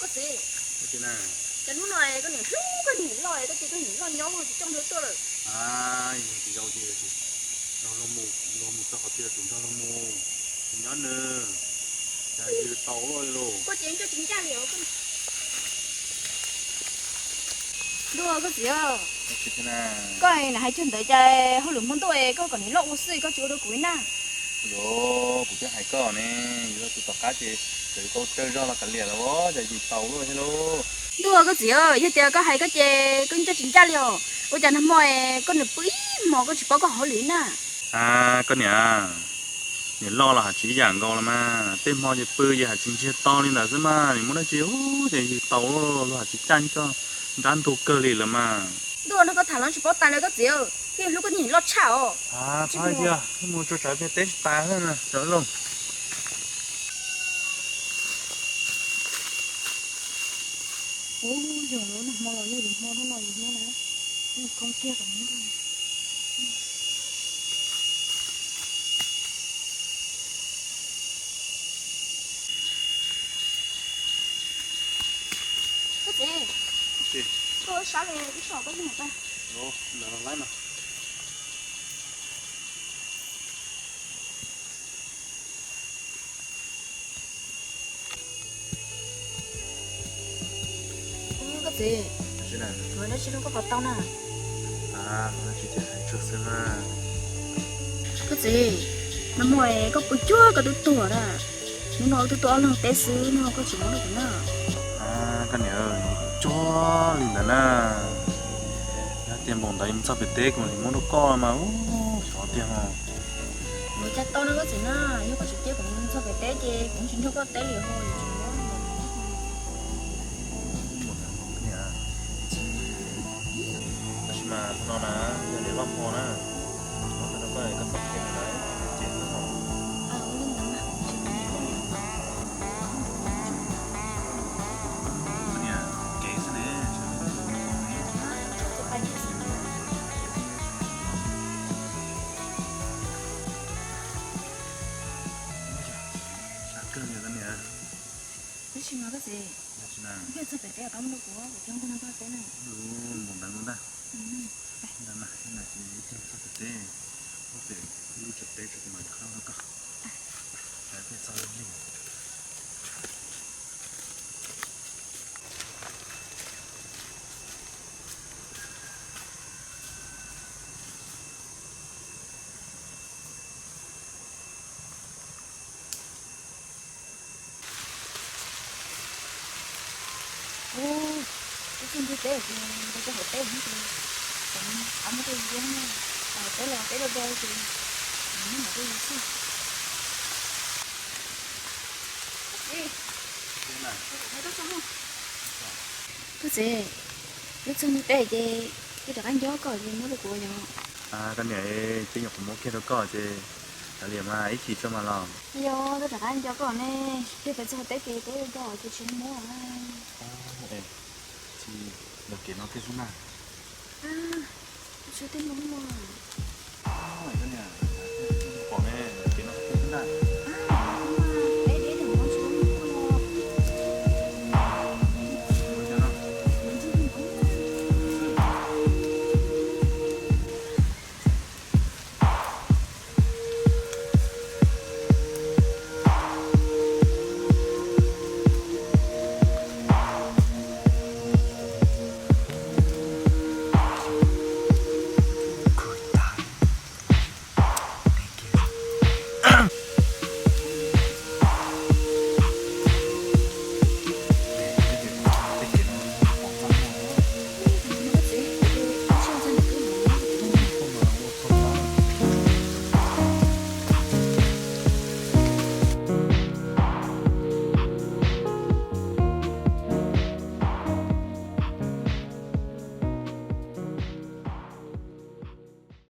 Txiv, cas hnub no koj niam hlub koj niam loj, koj cia koj niam loj nyob tsis coj nrog tuaj lawm? Yog tsis zoo ces nrog luag mus, luag mus txog qhov twg kuv nrog luag mus, kuv nyob nws, cas yws tau luaj li lauj. Koj ces coj tsis ncaj li os. Ntuj, koj txiv, koj niam hais cuag ntawd cas hauj lwm hmo ntuj koj kom niam loj ua xwb koj tsis ua rau kuv li na. Yog kuv twb hais koj ne, yus yog tus tom qab ces txawm koj tsawg zog los kav liam los cas yws tau luaj thiab lauj. Ntuj, koj txiv, yog tias koj hais koj ces koj coj tsis ncaj li os. Ua cas nag hmo koj nws pw ib hmos koj tsis paub koj hauj lwm na? A, koj niam, niam loj los hais tsis ib yam nkaus los mas, tej hmo ces pw ces hais tsis ntsiag to li ntawd xwb mas, nws muaj dab tsi ub ces yws tau luaj, luag hais tsis caj koj nrab ntug kawg li lawm mas. Ntuj, no koj tham los tsis paub tas li koj txiv, thiaj hlub koj niam loj tshaj os. Txhob hais tiag, mus tso tsam teb tsis tas na, tsam loj. Ub, yog lawm, nag hmo los yog yus hmo, hnub no yus hnub na, koob kiag kom hnub. Koj txiv, koj sab li ib soj koj yeej hais tag. Koj txiv, yuav dab tsi rau koj kom tau na? Koj txiv, nag hmo koj pw cuag koj twb tuag na, hnub no twb tuaj ob leeg teb xwb no koj tsis muab rau kuv na. Koj niam, cuag li ntawd na, yog tias npaum ntawd mus txog pem teb kuv mam li muab rau koj mas ub xyov tiag ho. Yuav cas tau no koj txiv na, yog koj tsis cia kuv mus txog pem teb ces kuv tsis nrog koj teb li ho. Tab sis mas no na, yog niam loj hmo na, muab tau rau koj, koj txhob qhia nws lawm, ces koj ho. Niam, kev xwb ne. Sab kawg li koj niam. Tab sis mas koj txiv, ib pliag txog pem teb koj muab rau kuv, kuv coj koj nrog koj teb na. Npaum ntawd kuv ntag. Ntawd mas ib pliag txog pem teb, muab pem lub tsev teb tso kuv mam li qab rau koj. Ib pliag txog lig. Ub, ib txog ntua teb ces nqa cov hauv teb no ces, av muab rau yus, hauv teb los teb dau dau ces, muab mam rau yus xwb. Koj txiv, ib txog ntua teb ces koj rov qab nco koj ces muab rau kuv yom. Koj niam, twb nyuam qhuav muab kiag rau koj ces, kav liam mas ib chim tso mas los. Yog koj rov qab nco koj ne, ib pliag peb txog teb ces peb nco ces tsis muab. Tsis yog kev no kiag xwb na. Tsis yog tej no mas. Koj niam, pom ne, kev no kiag xwb na.